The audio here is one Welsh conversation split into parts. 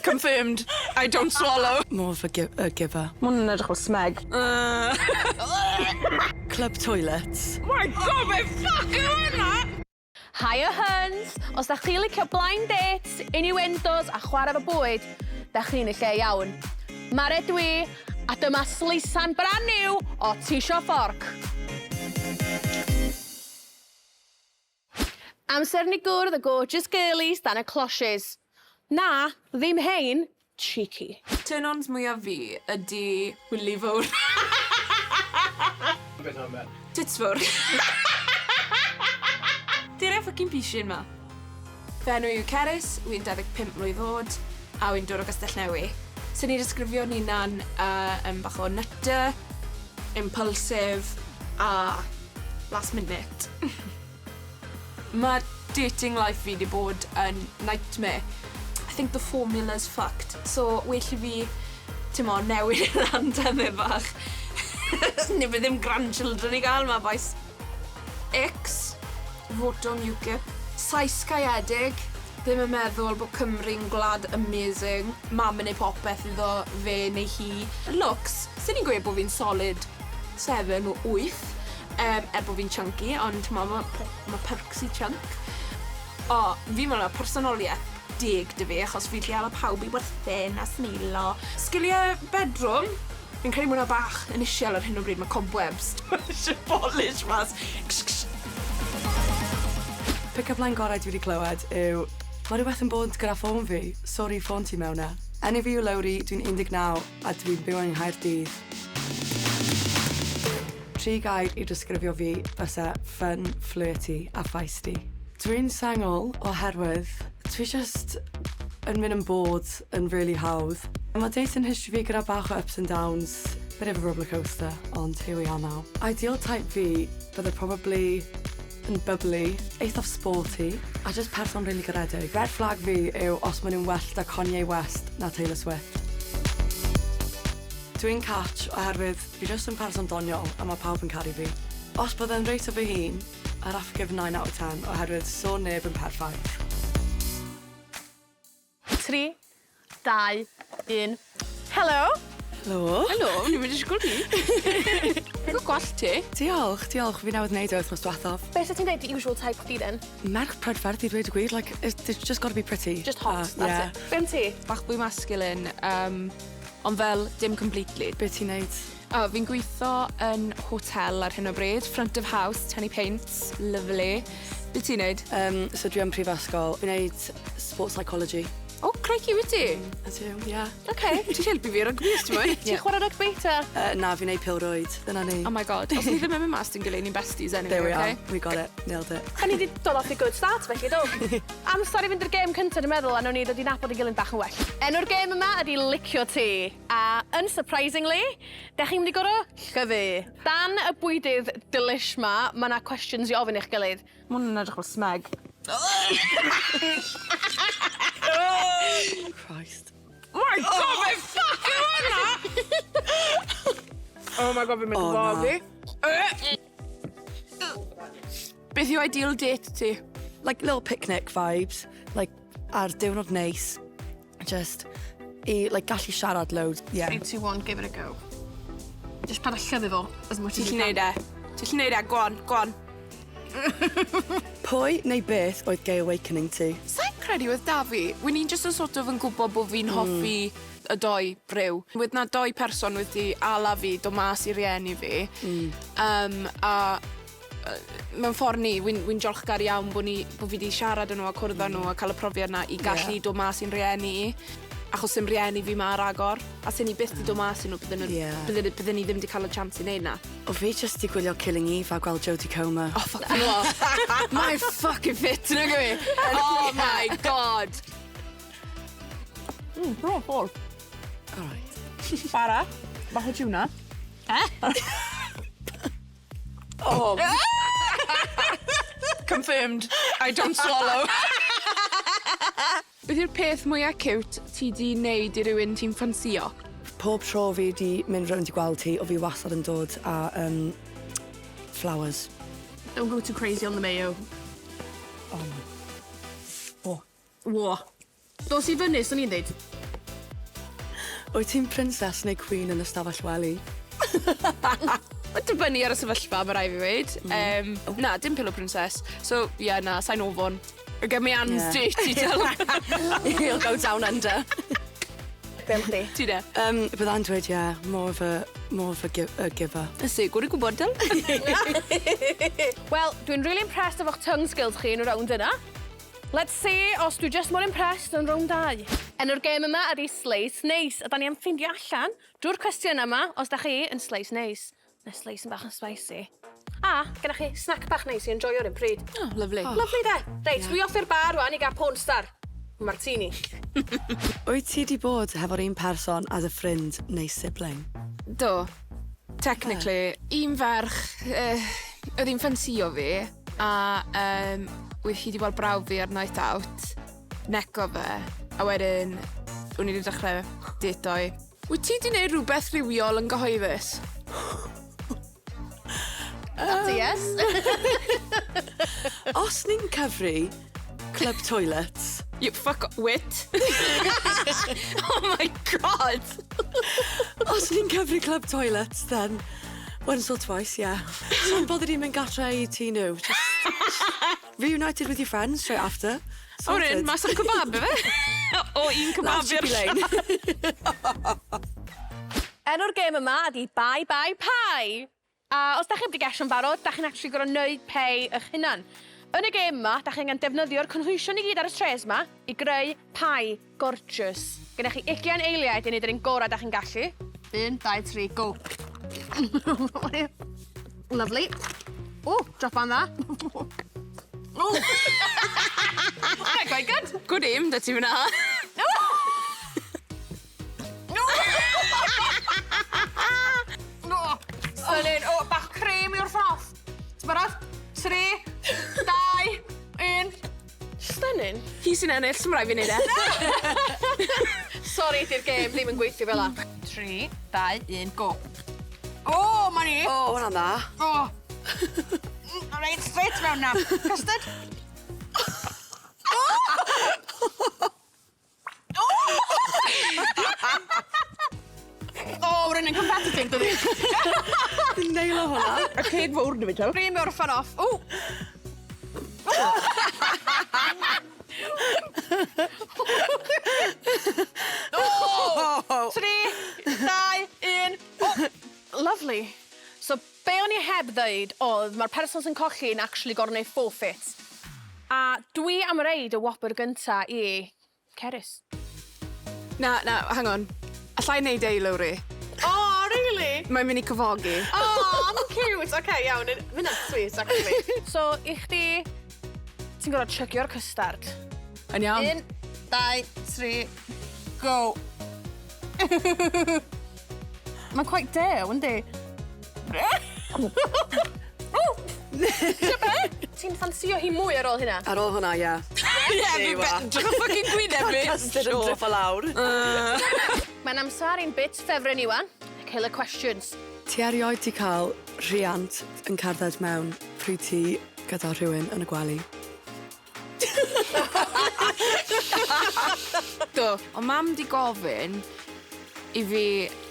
Confirmed, I don't swallow. More of a gi- a giver. Ma' wnna'n edrych fel smeg. Club toilets. My God, be ffuck yw hwnna? Hiya huns! Os da chi licio blind dates, innuendos a chwarae efo bwyd, da chi'n y lle iawn. Mare dwi, a dyma sleisan brand new o Tisio Fforc. Amser ni gwrdd y gorgeous girlies dan y closhes. Na, ddim hein, cheeky. Turn-ons mwyaf fi ydi Willy fowr. Tits fowr. Dere ffycin pishyn 'ma. Fy enw i yw Cerys, wi'n 25 mlwydd o'd a wi'n dod o Gastell Newi. Swn i'n disgrifio'n hunan yy yn bach o nutter, impulsive a last minute. Ma' dating life fi 'di bod yn nightmare. I think the formula's fucked so well i fi t'mo' newid e lan tymed bach. Ni by' ddim grandchildren i ga'l 'ma bois. Icks, vote on UKIP. Sais caeedig, ddim yn meddwl bo' Cymru'n gwlad amazing. Mam yn neu' popeth iddo fe neu hi. Looks, swn i'n gweud bo' fi'n solid seren o wyth yym er bo' fi'n chunky ond t'mo' ma' po- ma' perks i chunk. O fi'n me'wl ma' personolieth deg 'da fi achos fi 'llu hala pawb i werthin a smeilo. Sgilie bedroom, fi'n credu ma' wnna bach yn isiel ar hyn o bryd ma' cobwebs. Ma' isie polish mas. Pick up line gorau dwi 'di clywed yw ma' rhywbeth yn bod gyda ffôn fi, sori ffôn ti mewn e. Enw fi yw Lowri, dwi'n 19 a dwi'n byw yng Nghaerdydd. Tri gair i disgrifio fi fyse fun, flirty a feisty. Dwi'n sengl oherwydd dwi jyst yn mynd yn bored yn rili hawdd. Ma' dating history fi gyda bach o ups and downs, bit of a rollercoaster, ond here we are now. Ideal type fi bydde probably yn bubbly, eithaf sporty, a jyst person rili garedig. Red flag fi yw os ma' nhw'n well 'da Kanye West na Taylor Swift. Dwi'n catch oherwydd fi jyst yn person doniol a ma' pawb yn caru fi. Os bydde'n rate-o fy hun, I'd have to give nine out of ten oherwydd so neb yn perffaith. 3, 2, 1. Helo! Helo. Helo, o'n i'm yn disgwl ti. Lico gwallt ti. Diolch, diolch. Fi newydd neud e wythnos dwethaf. Be' sa ti'n deud 'di usual type chdi then? Merch prydferth i dweud y gwir like it's it's just gotta be pretty. Just hot, A that's ie. it. Be' am ti? Bach fwy masculine yym ond fel dim completely. Be' ti'n neud? O fi'n gwitho yn hotel ar hyn o bryd, front of house, tynnu peints, lyfli. Be' ti'n neud? Yym so dwi yn prifysgol, fi'n neud sports psychology. O crikey wyt ti? Ydw, ie. Oce. Ti'n helpu fi rygbi os ti moyn. Ti'n chware rygbi 'ta? Yy na fi'n neud pêl-rwyd, dyna ni. Oh my god, os ni ddim yn mynd mas 'da'n gilydd ni'n besties anyway, There we oce? are, we got it, nailed it. 'Dan ni 'di dod off i good start felly do? Amser i fynd i'r gêm cynta dwi meddwl a newn ni ddod i nabod ein gilydd bach yn well. Enw'r gêm yma ydi Licio Ti a unsurprisingly 'dach chi'n mynd i gor'o' llyfu. Dan y bwydydd delish 'ma ma' 'na cwestiyns i ofyn i'ch gilydd. Ma' wnna'n edrych fel smeg. Christ. My God be' ffyc yw wnna? Oh my God fi'n mynd i O, na. boddi. Beth yw ideal date ti? Like little picnic vibes, like ar diwrnod neis, just i like gallu siarad loads, yeah. 3, 2, 1, give it a go. Jyst paid â llyfu fo as much Ti'n as you gallu neud can. e. Ti'n gallu neud e, go on, go on. Pwy neu beth oedd gay awakening ti? Sai'n credu oedd 'da fi. Wen i'n jyst yn sort of yn gwbo bo' fi'n hoffi y dou ryw. Wedd 'na dou person wedi ala fi do' mas i rieni fi. Yym a yy mewn ffor 'ny wi'n wi'n diolchgar iawn bo' ni bo' fi 'di siarad â n'w a cwrdd â n'w a ca'l y profiad 'na i gallu Ie. do' mas i'n rieni i. Achos sim rieni fi 'ma ragor. A sen i byth 'di do' mas i nw bydden nw... Ie. ...bydden bydden ni ddim 'di ca'l y chance i neud 'na. O fi jyst 'di gwylio Killing Eve a gweld Jodie Comer. Oh fucking what? Mae'n fucking fit nag yw 'i? Oh my God. Bro, ffôl. Alright. Bara, bach o tuna. Oh. Confirmed, I don't swallow. Beth yw'r peth mwya ciwt ti 'di neud i rywun ti'n ffansïo? Pob tro fi 'di mynd rownd i gweld ti o fi wastad yn dod â yym flowers. Don't go too crazy on the mayo. Oh my. O. Whoa. Dos i fyny, swn i'n deud. Wyt ti'n princess neu queen yn ystafell wely? Mae'n dibynnu ar y sefyllfa, mae rhaid fi weud. Na, dim pillow princess. So, yeah, na, sa'n ofon. Get me hands dirty, tell. He'll go down under. Be am chdi? Ti de? Bydda'n dweud, yeah, more of a giver. Ysi, gwrdd i gwybod, Dyl. Wel, dwi'n really impressed efo'ch tongue skills chi yn y rownd yna. Let's see os dwi just mor impressed yn rownd 2. Enw'r gêm yma ydi Sleis Neis, a da ni am ffeindio allan drwy'r cwestiwn yma os da chi yn sleis neis, neu sleis yn bach yn spicy. A, gyda chi snack bach neis i enjoyo'r un pryd. Oh, lovely. Oh. Lovely de. Reit, dwi off i'r bar rwan i gael porn star. Martini. Wyt ti di bod hefo'r un person as a ffrind neu sibling? Do. Technically, un ferch, oedd hi'n ffansio fi, a oedd hi wedi gweld brawd fi ar night out, neco fe, a wedyn, o'n i wedi dechrau datoi. Wyt ti wedi gwneud rhywbeth rhywiol yn gyhoeddus? That's a yes. Os ni'n cyfri club toilets, You fuck wit. Oh my God! Os ni'n cyfri club toilets, then once or twice, yeah. So'n bothered i'n mynd gatre i ti nhw. Just reunited with your friends straight after. A wedyn, mas o'r kebab, efe? O un kebab Lawr i'r Chippy Lane. Enw'r gêm yma ydi Bye Bye Pie. A os da chi wedi gesio'n barod, da chi'n actually gorfod wneud pei eich hunan. Yn y gêm yma, da chi angen defnyddio'r cynhwysion i gyd ar y trays yma i greu pie gorgeous. Gennych chi 20 eiliad i wneud yr un gorau da chi'n gallu. 1, 2, 3, go. Lovely. O, drop on dda. Oh, Quite good. Good aim, da ti fyna. Oh, stunning. O, bach cream yw'r froth. Ti'n barod? 3, 2, 1. Stunning. Hi sy'n ennill, sy'n rhaid fi wneud e. Sorry, di'r gêm ddim yn gweithio fel la. 3, 2, 1, go. O, ma ni. O, hwnna'n dda. O. Reit, straight mewn na. Custard. O! O, we're in competitive, dydi? Dwi'n neilo hwnna. Y ceg fawr na fi, ti'n? Cream o'r fan off. O! Oh. 3, 2, 1. O! Lovely. So, be o'n i heb ddeud oedd mae'r person sy'n colli yn actually gorfod wneud forfeit. A dwi am reid y wobr gynta i Cerys. Na, na, hang on. Allai wneud e i Lowry. Oh, really? Mae'n mynd i cyfogi. Oh, I'm cute. Okay, iawn. Mae hynna'n sweet, actually. So, i chdi, ti'n gorfod chugio'r custard. Yn iawn. 1, 2, 3, go. Mae'n quite dew, yndi? Ti'n ffansio hi mwy ar ôl hynna? Ar ôl hwnna, ie. Ie, fi drych o fucking gwyneb fi. Custard yn dripio lawr. Mae'n amser i'n bit ffefryn i wan. Killer questions. Ti erioed ti cael rhiant yn cerdded mewn pryd ti gyda rhywun yn y gwely? Do. Ond mam di gofyn i fi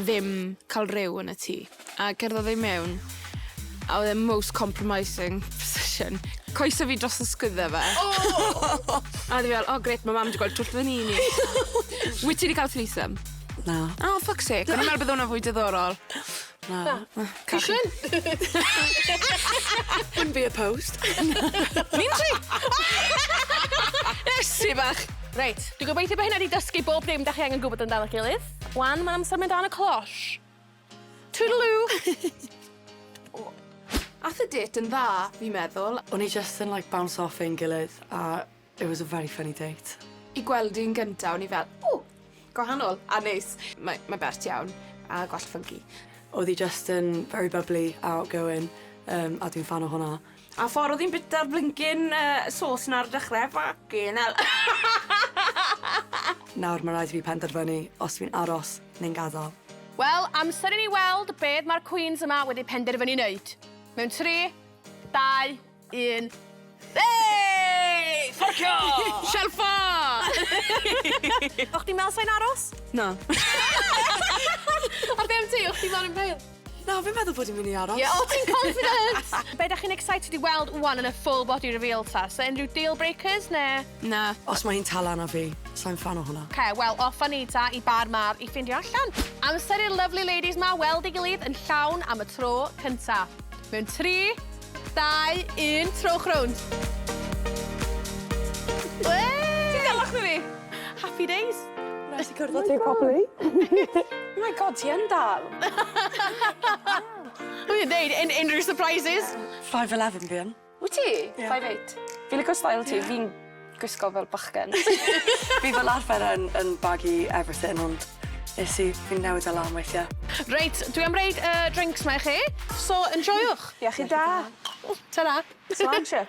ddim cael rhyw yn y tŷ. A cerddodd ei mewn, a oedd e most compromising position. Coesa fi dros y sgwydda fe. Oh! A oedd hi fel, "Oh great, mae mam di gweld twll fy ni ni." Wyt ti wedi cael threesome? Na. Oh, fuck's sake. O'n i'n meddwl bydd hwnna fwy diddorol. Na. Cushion? Wouldn't be opposed. Ni'n tri! Iesu bach. Reit, dwi'n gobeithio bod hynna wedi dysgu bob dim da chi angen gwybod amdano gilydd. Wan, mae'n amser mynd dan y cloche. Toodaloo! Ath y date yn dda, fi'n meddwl. O'n i just yn like bounce off ein gilydd a it was a very funny date. I gweld un gyntaf, o'n i fel, o, gwahanol a neis. Mae bert iawn a gwallt funky. Oedd hi just yn very bubbly, outgoing, a dwi'n fan o hwnna. A ffordd oedd hi'n bita'r blincin sauce na'r dechrau, fucking hell. Nawr mae rhaid i fi penderfynu os fi'n aros neu'n gadael. Wel, amser i ni weld beth mae'r Queens yma wedi penderfynu wneud. Mewn 3, 2, 1. Hey! Fforcio! Shelfa! O'ch chdi'n meddwl sai'n aros? Na. A be am ti? O'ch chdi'n meddwl yn pale? Na, fi'n meddwl bod i'n mynd i aros. Ie, o, ti'n confident! Be da chi'n excited i weld wan yn y full body reveal ta? So unrhyw deal breakers ne? Na. Os mae hi'n tala na fi, sa'n fan o hwnna. OK, wel, off â ni ta i Bar Mar i ffindio allan. Amser i'r lovely ladies ma weld ei gilydd yn llawn am y tro cynta. Mewn 3, 2, 1, trowch rownd. Ti'n dalach na fi? Happy days. Nes i cwrdd â ti properly. Oh my God, ti yn dal. Dwi'n dweud, unrhyw surprises? 5'11 fi yn. Wyt ti? 5'8. Fi'n licio style ti, fi'n gwisgo fel bachgen. Fi fel arfer yn baggy everything, ond nes i, fi'n newid e lan weithiau. Reit, dwi am roid drinks ma i chi, so enjoywch. Iechyd da. Ta-ra. Sláinte.